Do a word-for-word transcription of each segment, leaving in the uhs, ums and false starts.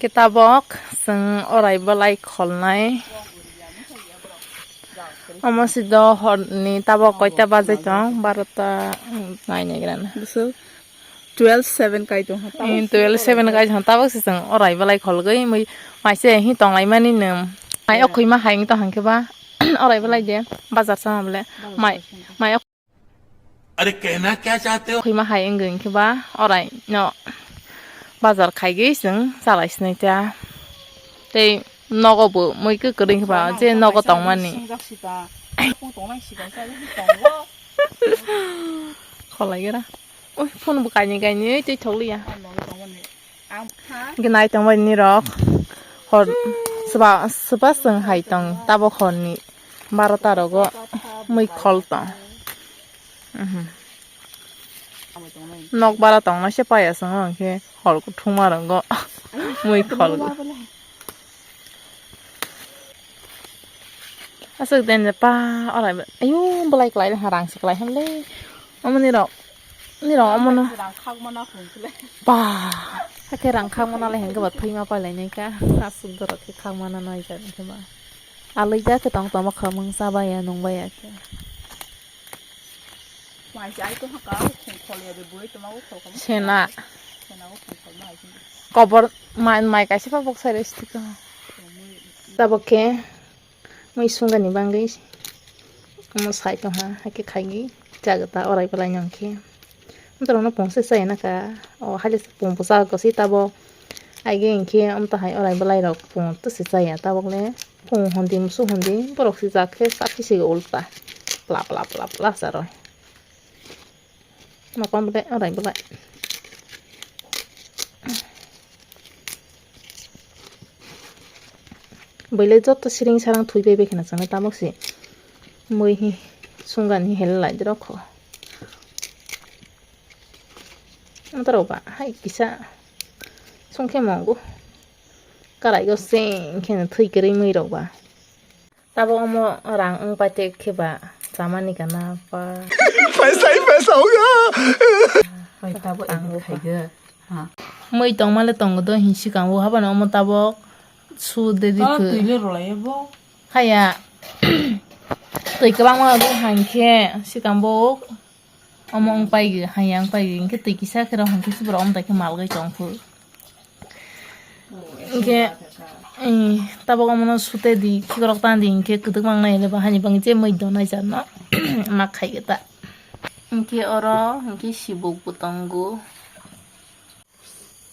Tabok chwng orai belai kholnai. Omo si do horni tabok koita bajai tong, barota nai nai grana. Bwswk twelve seven kai tong ha, tabok. Hmm, twelve seven kai tong, tabok si chwng orai belai kholgwi mui maise hi tonglaimani nwng. Mai okhoi ma hai wng tong hangkhe ba orai belai de bazar sama bole. Mai, mai Are kehna kya chahte ho? Khima hai wngwi khe ba orai no bazar khaigwi chwng chalai sinai ta. Tei nogo bo mui kwrwi khe ba je nogo tongmani. Kholai gra. Oi, phone bo kainwi kainwi twi thok liya. Hwnkhe nai tongbai nini rok hor swba swba chwng hai tong tabok horni barota rogo mui khol tong. Mhm. Nok bara tong naise paya chwng hwnkhe hor kuthuma rogo mui khol. Aswk den je pa orai ayu belai kwlai rang se kwlai hwnle. Omoni rok, ni rok omono. Rang khak mana phung khle. Ba. Hakhe rang khak mana le hengke ba thwi ma pai lai nai ka. Aswk dorok khe khak mana nai ja hengke ba. Alai ja khe tong tong ma kha mung cha ba ya nung ba ya khe. Mai se ai to haka khung khol ya de bui to ma u khol khol. Sena. Sena u khung khol ma ai. Kobor mai, mai kaisa pa bok sai resti ko. Tabok khe. Mui sungani bangwi omo sai tongha, hakhe khaigwi chagwta orai belai nang khe. Amtwrwngno pungse chaya naka, o haile pung bwsa gosi tabok. Aigwi hinkhe amtwhai orai belai rok pung twse chaya tabokle. Pung hondi musu hondi borok se jak khe chaphi se ulta pla pla pla pla charwi. Makon belai orai belai. Belai joto siring sarang thui bai bai kheno chwngno tabok se mui hi sungani hi hel lai dirok kho. Antarok ba hai kisa sungkhe mongo karai go seng kheno thui kwrwi mui rok ba. Tabok omo rang wng paite khe ba chamani gana pa. Paisa hi paisa hoga. Bai tabok edit khaigo. Ha. Mui tongmale tongo do hinsi kango habano omo tabok su de di. Ah, twi le rwlaiya bo. Haya. Twi kwbangma rw hangkhe sikang bo. Omo wng paigwi, hayang paigwi, hinkhe twi kisa khe rw hwnkhe se borok omo tai khe malgwi tong kho. Hinkhe, eh, tabok omono sute di, khikrok tan di, hinkhe kwdwk mang nai le, bo hani bangwi je mui donai jar no, ma khai khe ta. Hinkhe oro, hinkhe sibuk bo tongo.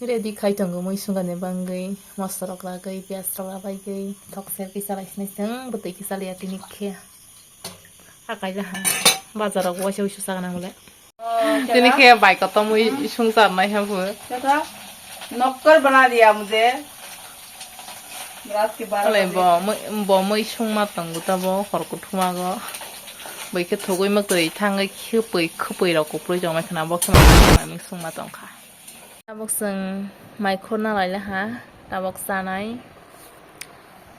Ready khai tongo mui sungani bangwi, moso rok lagwi, piyaj rok labaigwi, thok ser kisa lai sinai chwng bwtwi kisa liya tini khe. Akai jaha, bazar rok waisa wuisu sagana bole. Tini khe bai kotomwi sung charnai ha bo. Nokkar bana diya mujhe. Brat ke bar. Ale bo mui, bo mui sungma tongo ta bo hor kuthuma go. Bai khe thogwi ma kwrwi thangwi khwpwi, khwpwi rok kuprwi jongma khna bo khna sungma tongkha. Tabok chwng mai khorna laila ha, tabok chanai.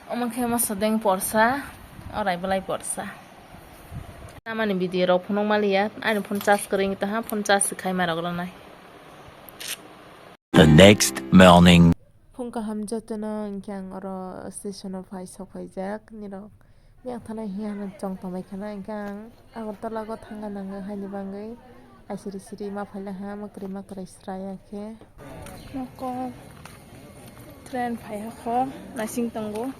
Omo khe moso deng porsa, orai belai porsa. Tamani video rok phunuk maliya, ani phone charge kwrwi wngwi tongha, phone charge khai ma rok rwnai. The next morning. Phung kaham jotono, hinkhe ang oro station o phai sok phaijak nirok. Yang thana hiya hwnwi chong tongbai khana, hinkhe ang Agartala go thangna nango haini bangwi. Aisiri siri ma phaila ha, mwkri mwkri sraya khe. Nokol train phai hakho, naising tongo.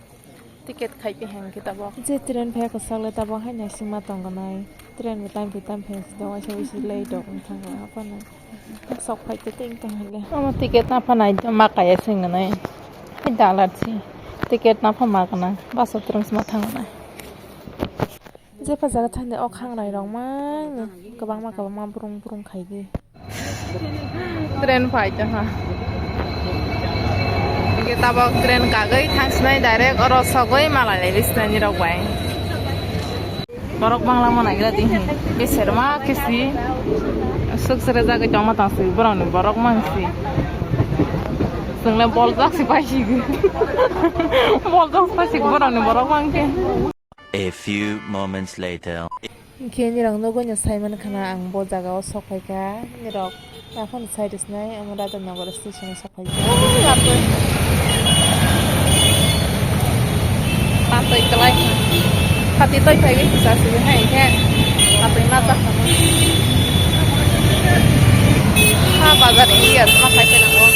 Ticket khai pi hang khe tabok. Je train phai kwchak le tabok hai naising ma tongo nai. Train bo time pi time phai si do, waisa wisi late rok wng thango haphano. Sok phai te ting tong hai le. Omo ticket na pha nai ma kaya sing nai. Hai dalar si. Ticket na pha ma kana. Bus o twrwng si ma thang nai. Jepha jaga thangde o khangnai rok mang kwbangma kwbangma brung brung khaidi. Train phai tongkha. Hinkhe tabok train kagwi thangsinai direct oro sogwi malai lai bisinai nirok bai. Borok bangla managra di hi. Beserma kesi suk sere jagwi tongma tangsi borokni borok mangsi. Chwngle boljak si paisigi. Boljak si paisigi borokni borok mangkhe. A few moments later. Hinkhe nirok nugwi no sai mankha na ang bo jaga o sok phaikha, nirok aphano sai rwsnai omo Radhanagar station o sok phaikha. Atwi kwlai kha. Khati twi phaiwi kisa sibui hai khe atwi ma chakha. Ha bazar area ma phai khe nango.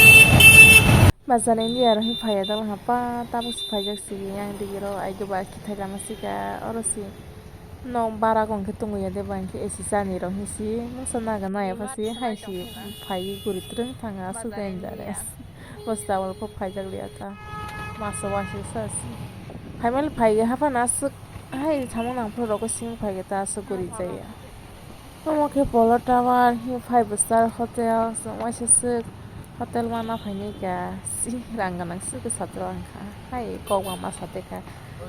Bazar area rok phai ya dal ha pa tabuk si phaijak sibui yang digi ro ai do ba kithai lama sika oro si. Nok bara gong khe tongwi ya de ba hwnkhe A C chani rok hinsi mungsa naga naya pha si hai si phaiwi guri twrwng thanga aswk dangerous. Bo chawal pho phaijak liya ta masa waisa sa si. Phaimali phaiwi haphano aswk hai samung nang phuru rokho simi phaiwi ta aswk guri jaya. Omo khe Polo Tower hi five star hotel chwng waisa swk hotel mana phainai kha si rang gwnang swk satro wngkha hai kok bangma satwi kha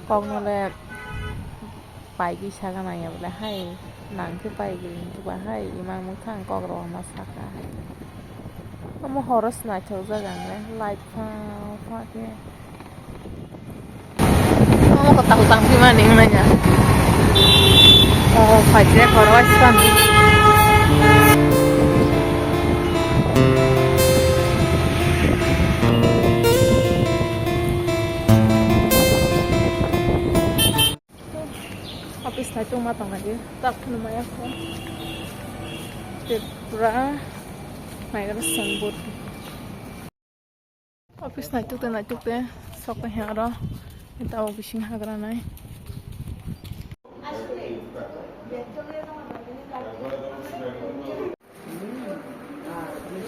kokno le. Paigwi saga nangya bole hai nang khe paigwi hwnkhe ba hai imang muthang kokrok ma saka. Omo horo se naithok jak ang le light pha pha khe. Omo kwtal tang phimani wngnaina. Oh, phaikhe horo waisa. Office nai tongma tongnaidi tak phunumaya kho. Tripura Migration Board. Office nai tukte nai tukte sok tong hya aro. Tao bising hagra nai.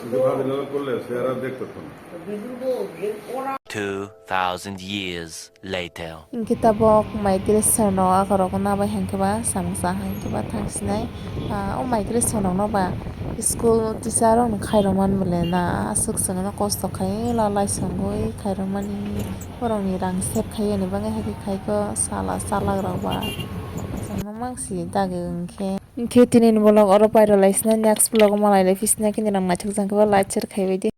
শুধু ভাবি না করলে সে আর আর দেখতে পারতো না। Two thousand years later. Hinkhe tabok maitre sir no akhorok no nabai hinkhe ba samung cha hinkhe ba thang sinai. Ah, o maitre sir rok no ba school teacher rok no khairok man bole na aswk chwng no kosto khai la lai songwi khairok mani borok ni rang save khai ani bagwi hai khe khai kho sala chalak rok ba chwng no mang si dagi hinkhe. Hinkhe tini ni vlog oro pairwlai sina, next vlog o malai lai phi sina, khe nini rok naithok jang khe ba like share khai bai di.